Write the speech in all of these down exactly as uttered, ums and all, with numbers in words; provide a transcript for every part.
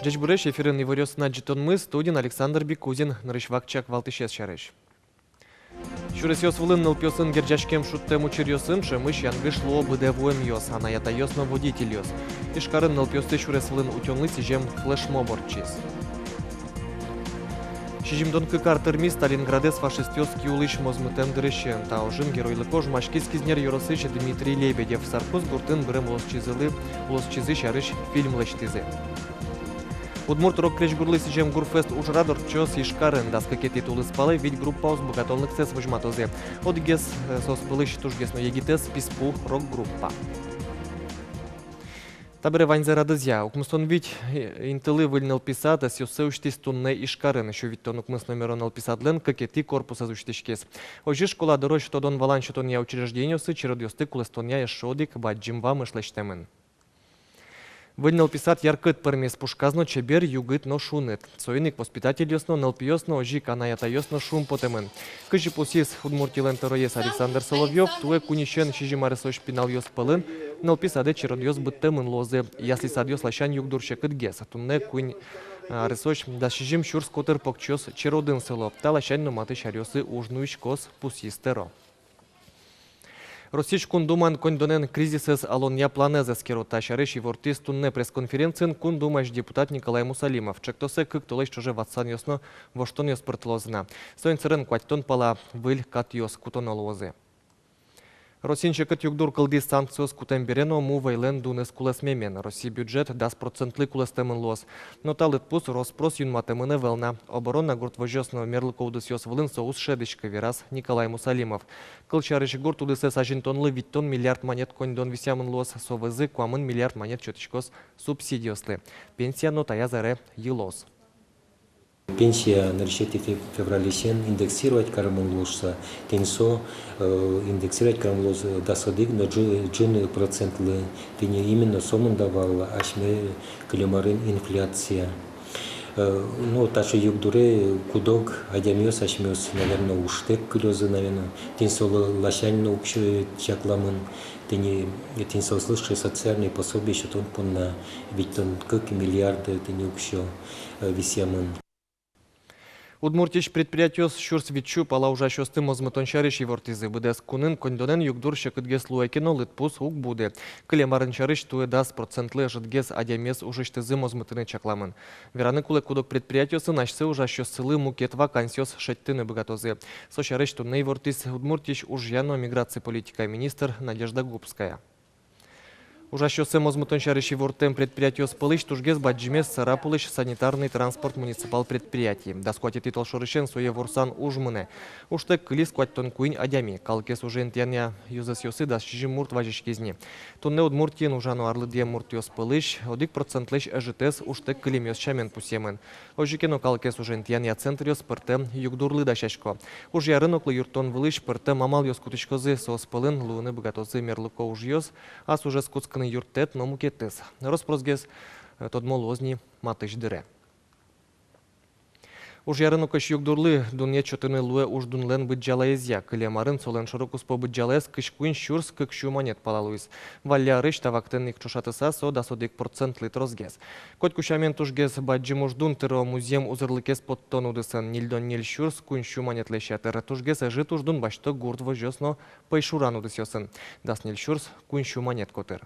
Ӟечбуресь! Эфирын иворъёсын адӟытонмы, студиын Александр Бикузин. Нырысь вакчияк валтӥсез сярысь. Сюресъёс вылын нылпиосын герӟаськем шудтэм учыръёсын ӵемысь янгыш луо быдэ вуэмъёс, анай-атайёс но водительёс. Ижкарын нылпиосты сюрес вылын утёнлы сӥзем флешмоб ортчиз. Сизьымдон кык ар тырмиз Сталинградэз фашистъёс ки улӥсь мозмытэм дырысен. Та ожын геройлыко ожмаськиз Кизнер ёросысь Дмитрий Лебедев. Саркуз гуртын бырем улосчизылы, улосчизы сярысь фильм лэсьтӥзы. Удмурт рок-крезьгурлы сӥзем «Гурфест» ужрад ортчоз Ижкарын. Дас кыкетӥ тулыспалэ вить группаос быгатонлыксэс возьматозы. Одӥгез, э, соос пӧлысь тужгес но егитэз — «Писпу» рок-группа. Табере ваньзэ радызъя. Укмыстон вить, э, интылы выль нылпи сад ӧсъёссэ усьтӥз туннэ Ижкарын. Сю витьтон укмыс номеро нылпи садлэн кыкетӥ корпусэз усьтӥськиз. Озьы школа дорозь тодон-валан сётонъя учреждениосы черодъёсты кулэстонъя эшшо одӥг бадӟым вамыш лэсьтэмын. Выль нылпи сад яркыт пӧрмиз, пушказ но чебер, югыт но шуныт. Соин ик воспитательёс но, нылпиос но, озьы ик анай-атайёс но шумпотэмын. Кызьы пусйиз Удмуртилэн тӧроез Александр Соловьёв, туэ куиньысен сизьым аресозь пиналъёс пӧлын нылпи садэ черодъёс быдтэмын луозы. Ясли садъёс ласянь югдур секытгес. Туннэ куинь аресозь дас сизьым сюрс котыр покчиос черодын сыло. Та ласянь но матысь аръёсы уж нуиськоз, пусйиз тӧро. Россиысь Кун Думаын коньдонэн кризисэз алонъя планэз эскеро. Та сярысь ивортӥз туннэ пресс-конференциын Кун Думаысь депутат Николай Мусалимов. Ӵектосэ кык толэзь ӵоже ватсанъёс но воштонъёс пыртылозы на. Соин сэрен куатьтон пала выль катъёс кутоно луозы. Россиын секыт югдур кылдӥз санкциос кутэм бере но му вӧйлэн дуныз кулэсмемен. Россия бюджет дас процентлы кулэстэмын луоз. Но та лыдпус рос-прос юнматэмын ӧвӧл на. Оборона, гурт возёс но мерлыко удысъёс вылын со уз шӧдӥськы, вераз Николай Мусалимов. Кылсярысь, гурт удысэз азинтонлы витьтон миллиард манет коньдон висъямын луоз, со вӧзы куамын миллиард манет сётӥськоз субсидиослы. Пенсия но таяз аре йылоз. Пенсия нырысетӥ фе-, февральысен индексировать каремын луоз шуса, тӥни со, э, индексировать каремын луоз, э, дас одӥг но ӝы-, ӝыны процентлы. Тӥни именно сомында вал асьме кылем арын инфляция. Э, ну, таӵе югдуре куд-ог адямиос асьмеос, наверно, ужтэк кылёзы, наверно. Тӥни со ласянь но уксё чакламын, тӥни, тӥни соослы социальной пособие сётон понна витьтон кык миллиард, тӥни уксё, э, висъямын. Удмуртиысь предприятиос сюрс витьсю пала ужасьёсты мозмытон сярысь ивортӥзы. Быдэс кунын коньдонэн югдур секытгес луэ ке но, лыдпус уг буды. Кылем арын сярысь туэ дас процентлы ӧжытгес адямиез ужысьтызы мозмытыны чакламын. Вераны кулэ, куд-ог предприятиосын асьсэ ужасьёссылы мукет вакансиос шедьтыны быгатозы. Со сярысь туннэ ивортӥз Удмуртиысь ужъя но миграци политикая министр Надежда Губская. Ужасьёссэ мозмытон сярысь ивортэм предприятиос пӧлысь тужгес бадӟымез Сарапулысь санитарный транспорт муниципал предприятие. Дас куатетӥ толшорысен сое ворсан уж мынэ. Ужтэк кылиз куатьтон куинь адями. Калыкез уже интыянъя ёзэсъёсы дас сизьым мурт вазиськиз ни. Туннэ Удмуртиын ужано арлыдъем муртъёс пӧлысь одӥг процентлэсь ӧжытэз ужтэк кылемъёс сямен пусъемын. Озьы ке но, калыкез уже интыянъя центръёс пӧртэм югдурлы дасясько. Ужъя рыноклы юрттон вылысь пӧртэм амалъёс кутӥськозы, соос пӧлын луыны быгатозы мерлыко ужъёс, ас ужез кутскыны юрттэт но мукетыз. Рос-просгес, э, тодмо луоз ни матысь дыре. Ужъя рынокысь югдурлы дунъет сётыны луэ уждунлэн быдӟалаезъя. Кылем арын солэн шорокуспо быдӟалаез кызь куинь сюрс кык сю манет пала луиз. Валлярысь та вакытэн ик ӵошатыса, со дас одӥг процентлы тросгес. Котьку сямен тужгес бадӟым уждун тыро музъем узырлыкез поттон удысын. Ньыльдон ньыль сюрс куинь сю манетлэсь ятыр. Тужгес ӧжыт уждун басьто гурт возёс но пӧйшуран удысъёсын. Дас ньыль сюрс куинь сю манет котыр.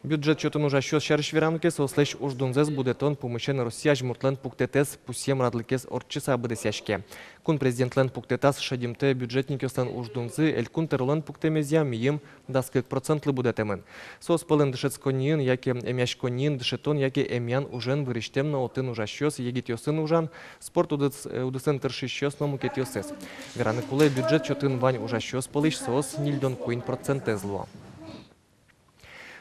Бюджет чотын ужасьёс сярысь верано ке, соослэсь уждунзэс будэтон пумысен Россия азьмуртлэн пуктэтэз пусъем радлыкез ортчыса быдэсъяське. Кун президентлэн пуктэтаз шедьымтэ бюджетникъёслэн уждунзы элькун тӧролэн пуктэмезъя мийым дас кык процентлы будэтэмын. Соос пӧлын дышетсконниын яке эмъяськонниын дышетон яке эмъян ужен вырисьтэм но отын ужасьёс, егитъёсын ужан, спорт удыс-, э, удысын тыршисьёс но мукетъёсыз. Вераны кулэ, бюджет чотын вань ужасьёс пӧлысь соос ньыльдон куинь процентэз луо.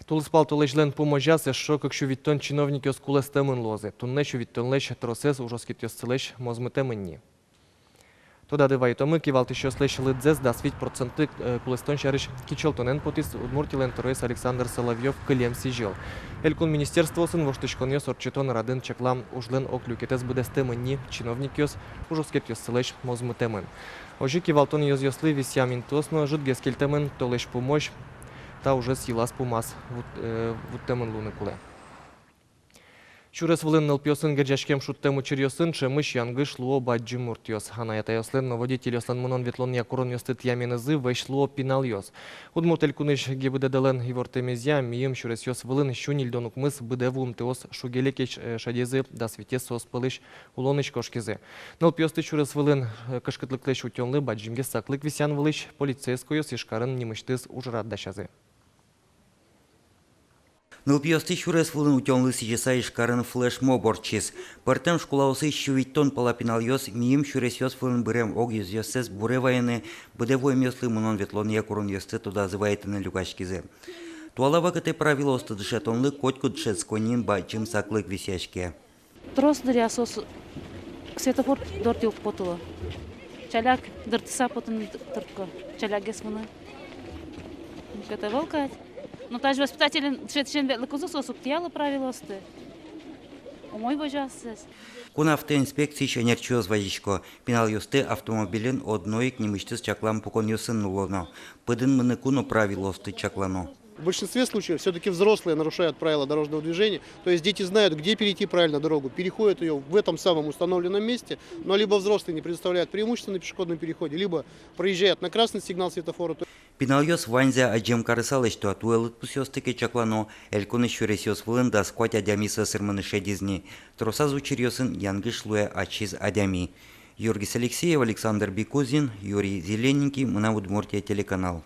Тулыспал толэзьлэн пумозяз эшшо кык сю витьтон чиновникъёс кулэстэмын луозы. Туннэ сю витьтонлэсь тросэз ужоскетъёссылэсь мозмытэмын ни. Тодады вайытомы, кивалтӥсьёслэсь лыдзэс дас вить процентлы, э, кулэстон сярысь кичӧлтонэн потӥз Удмуртилэн тӧроез Александр Соловьёв кылем сӥзьыл. Элькун министерствоосын воштӥськонъёс ортчытон радын чаклам ужлэн ог люкетэз быдэстэмын ни, чиновникъёс ужоскетъёссылэсь мозмытэмын. Озьы кивалтон ёзъёслы висъям интыос но ӧжытгес кельтэмын, толэзь пумозь та ужез йылаз-пумаз вут-, э, вуттэмын луыны кулэ. Сюрес вылын нылпиосын герӟаськем шудтэм учыръёсын ӵемысь янгыш луо бадӟым муртъёс. Анай-атайёслэн но водительёслэн мынон-ветлонъя куронъёсты тӥяменызы вӧсь луо пиналъёс. Удмурт Элькунысь ГИБДД-лэн ивортэмезъя, мийым сюресъёс вылын сю ньыльдон укмыс быдэ вуымтэос шуге-леке ш-, э, шедизы, дас витез соос пӧлысь улонысь кошкизы. Нылпиосты сюрес вылын, э, кышкытлыклэсь утёнлы бадӟымгес саклык висъян вылысь полицейскойёс Ижкарын нимысьтыз ужрад дасязы. Нылпиосты сюрес вылын утёнлы сӥзьыса Ижкарын флешмоб ортчиз. Пӧртэм школаосысь сю витьтон пала пиналъёс мийым сюресъёс вылын бырем огъёзъёссэс буре вайыны, быдэ вуэмъёслы мынон-ветлонъя куронъёсты тодазы вайытыны люкаськизы. Туала вакытэ правилоосты дышетонлы котькуд дышетсконниын бадӟым саклык висъяське. Трос дыръя соос светофор дортӥ уг потыло. Ӵаляк дыртыса потыны д-, дыртко. Ӵалякгес мыны. Мукет ӧвӧл кадь. Но тазьы воспитателен, дышетӥсен ветлыкузы соос уг тӥяло правилоосты. Умой возё ассэс. Кун автоинспекциысь ӧнерчиос вазисько: пиналъёсты автомобильын одно ик нимысьтыз чаклам пуконъёсын нуллоно. Пыдын мыныку но правилоосты чаклано. В большинстве случаев всё-таки взрослые нарушают правила дорожного движения, то есть дети знают, где перейти правильно дорогу, переходят её в этом самом установленном месте, но либо взрослый не предоставляет преимущество на пешеходном переходе, либо проезжает на красный сигнал светофора. Пиналъёс ваньзэ адӟем карыса лэсьто, туэ лыдпусъёсты ке чаклано, элькунысь сюресъёс вылын дас куать адями сӧсырмыны шедиз ни, тросаз учыръёсын янгыш луэ ачиз адями. Юргис Алексеев, Александр Бекузин, Юрий Зелененький, «Мынам Удмуртие» телеканал.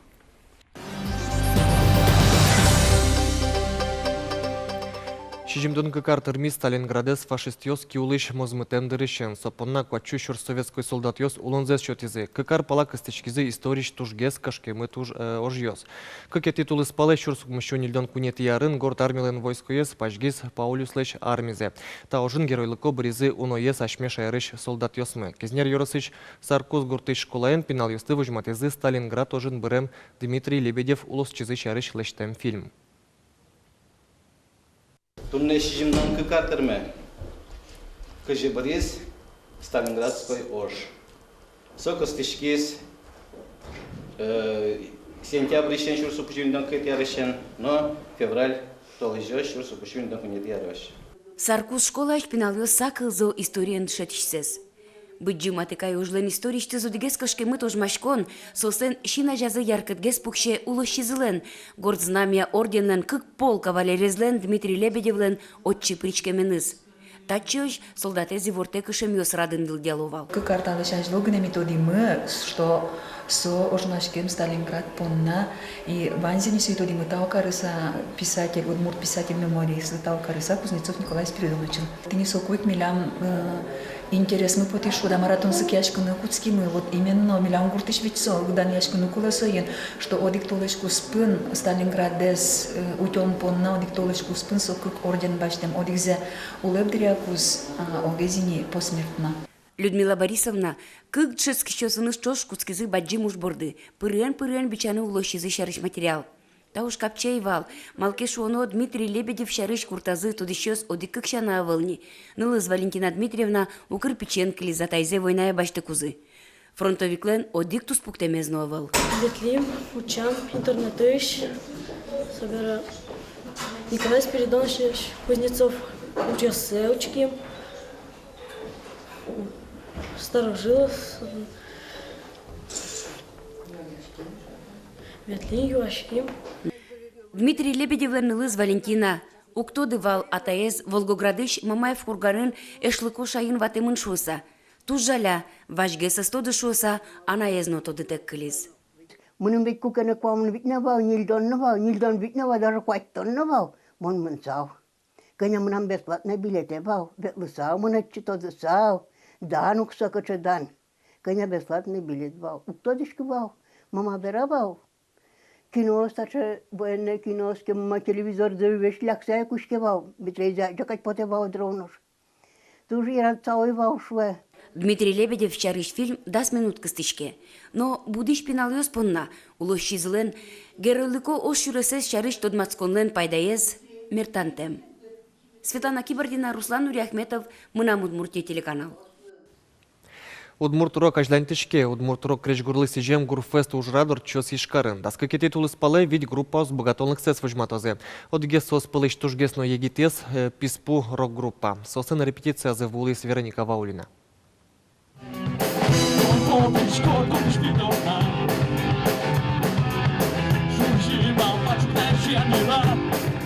Сизьымдон кык ар тырмиз Сталинградэз фашистъёс ки улысь мозмытэм дырысен. Со понна куать сю сюрс советской солдатъёс улонзэс сётӥзы. Кык ар пала кыстӥськизы историысь тужгес кышкемыт уж-, э, ожъёс. Кыкетӥ тулыспалэ, сюрс укмыссю ньыльдон куинетӥ арын, горд армилэн войскоез пазьгиз Паулюслэсь армизэ. Та ожын геройлыко быризы уноез асьме шаерысь солдатъёсмы. Кизнер ёросысь Саркус гуртысь школаын пиналъёсты возьматӥзы Сталинград ожын бырем Дмитрий Лебедев улосчизы сярысь лэсьтэм фильм. Туннэ сизьымдон кык ар тырме, кызьы быриз Сталинградской ож. Со кыстӥськиз, э, сентябрьысен сюрс укмыссю ньыльдон кыкетӥ арысен но февраль толэзёзь сюрс укмыссю ньыльдон куинетӥ арозь. Саркус школаысь пиналъёс сакылзо историен дышетӥсьсэс. Быдӟым Атыкай ожлэн историысьтыз одӥгез кышкемыт ожмаськон соослэн син азязы яркытгес пуксе улосчизылэн, Горд Знамя орденлэн кык пол кавалерезлэн Дмитрий Лебедевлэн отчы пыриськеменыз. Татчозь солдатэз ивортэ кышемъёс радын йылдъяло вал. Кык ар талэсь азьло гинэ ми тодӥмы, что со ожмаськем Сталинград понна, и ваньзэ ми сое тодӥмы тау карыса писатель, удмурт писатель-мемористлы тау карыса Кузнецов Николай Спиридоновичлы. Тӥни соку ик милям, э, интересмы потӥз, шуод-а, мар-а, тунсыкъяськыны кутскимы. Вот именно милям гуртысь ведь со, данъяськыны кулэ соин, что одӥг толэзь куспын Сталинградэз, э, утён понна, одӥг толэзь куспын со кык орден басьтэм, одӥгзэ улэп дыръя куз, а огез ини посмертно. Людмила Борисовна кык дышетскисьёсыныз ӵош кутскизы бадӟым уж борды, пырыен-пырыен бичаны улосчизы сярысь материал. Та уж капчи ӧй вал, малы ке шуоно Дмитрий Лебедев сярысь гуртазы тодӥсьёс одӥг-кык сяна ӧвӧл ни. Нылыз Валентина Дмитриевна укыр пичиен кылиз, атайзэ войнае басьтыкузы. Фронтовиклэн одӥг туспуктэмез но ӧвӧл. Ветлӥм, утчам интернетысь, собере Николай Спиридонович Кузнецов ужъёссэ учким. Старожилов. Ветлӥм, юаським. Дмитрий Лебедевлэн нылыз Валентина уг тоды вал, атаез Волгоградысь Мамаев курганын эшлыко шайын ватэмын шуыса. Туж жаля, вазьгес ӧз тоды шуыса, анаез но тодытэк кылиз. Мыным ведь куке но куамын вить но вал, ньыльдон но вал, ньыльдон вить но вал, даже куатьтон но вал, мон мынысал. Кӧня мынам бесплатной билетэ вал, ветлысал, мон отчы тодысал, дан ук со, кыӵе дан. Кӧня бесплатной билет вал, уг тодӥськы вал, мама вера вал. Киноос, таӵе военной киноос ке, мама телевизорзэ весь ляксэ ай кутске вал, ветлӥзы, адӟе кадь потэ вал дыр нош. Туж яратысал ай вал, шуэ. Дмитрий Лебедев сярысь фильм дас минут кыстӥське. Но будӥсь пиналъёс понна улосчизылэн геройлыко ож сюресэз сярысь тодматсконлэн пайдаез мертантэм. Светлана Кибардина, Руслан Нуриахметов, «Мынам Удмуртие» телеканал. Удмурт рок азьланьтӥське. Удмурт рок крезьгурлы сӥзем Гурфест ужрад ортчоз Ижкарын. Дас кыкетӥ тулыспалэ вить группаос быгатонлыксэс возьматозы. Одӥгез соос пӧлысь тужгес но егитъёс, э, «Писпу» рок-группа. Соослэн репетициязы вуылӥз Вероника Ваулина.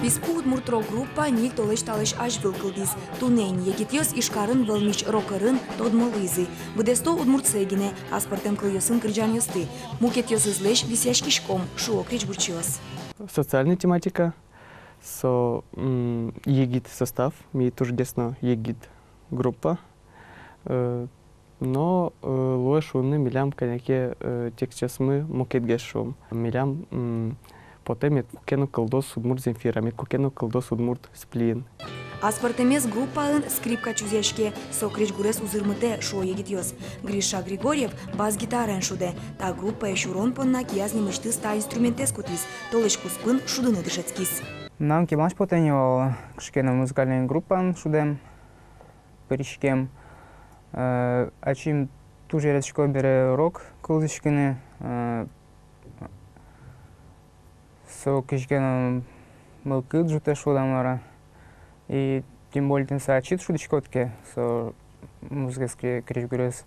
«Писпу» удмурт рок-группа ньыль толэзь талэсь азьвыл кылдӥз. Туннэ ини егитъёс Ижкарын вӧлмись рок-ӧрын тодмо луизы. Быдэсто удмуртсэ гинэ, аспӧртэм кылъёсын кырӟанъёсты. Мукетъёсызлэсь висъяськиськом, шуо крезьгурчиос. Социальный тематика, со, м, егит состав, ми тужгес но егит группа. Э, но, э, луэ шуыны, милям кӧня ке, э, текстъёсмы мукетгес, шуом. Милям, м, потэ мед куке но кылдоз удмурт Земфира, мед куке но кылдоз удмурт Сплин. Аспӧртэмез группаын скрипка чузъяське, со крезьгурез узырмытэ, шуо егитъёс. Гриша Григорьев бас-гитараен шудэ. Та группае сюрон понна кияз нимысьтыз та инструментэз кутӥз, толэзь куспын шудыны дышетскиз. Мынам кемалась потэ ни вал кыӵе ке но музыкальной группаын шудэм, пыриськем. Э, ачим туж яратӥсько бере рок кылзӥськыны, э, со кызьы ке но мылкыд ӝутэ, шуод-а, мар-а. И тем более тӥни со ачид шудӥськод ке со музыкаез, кре-, крезьгурез,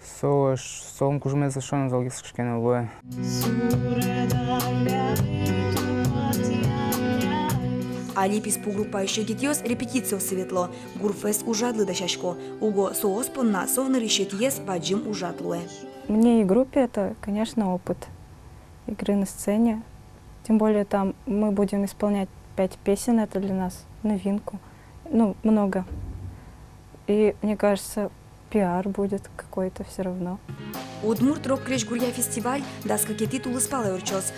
со, солэн кужымез эшшо но золгес кыӵе ке но луэ. Али «Писпу» группаысь егитъёс репетициосы ветло, Гурфест ужрадлы дасясько. Уго соос понна со нырысетӥез бадӟым ужрад луэ. Мне и группе это, конечно, опыт игры на сцене. Тем более там мы будем исполнять пять песен, это для нас новинку. Ну, много. И мне кажется, пиар будет какой-то всё равно. Удмурт рок-крезьгуръя фестиваль дас кыкетӥ тулыспалэ ортчоз.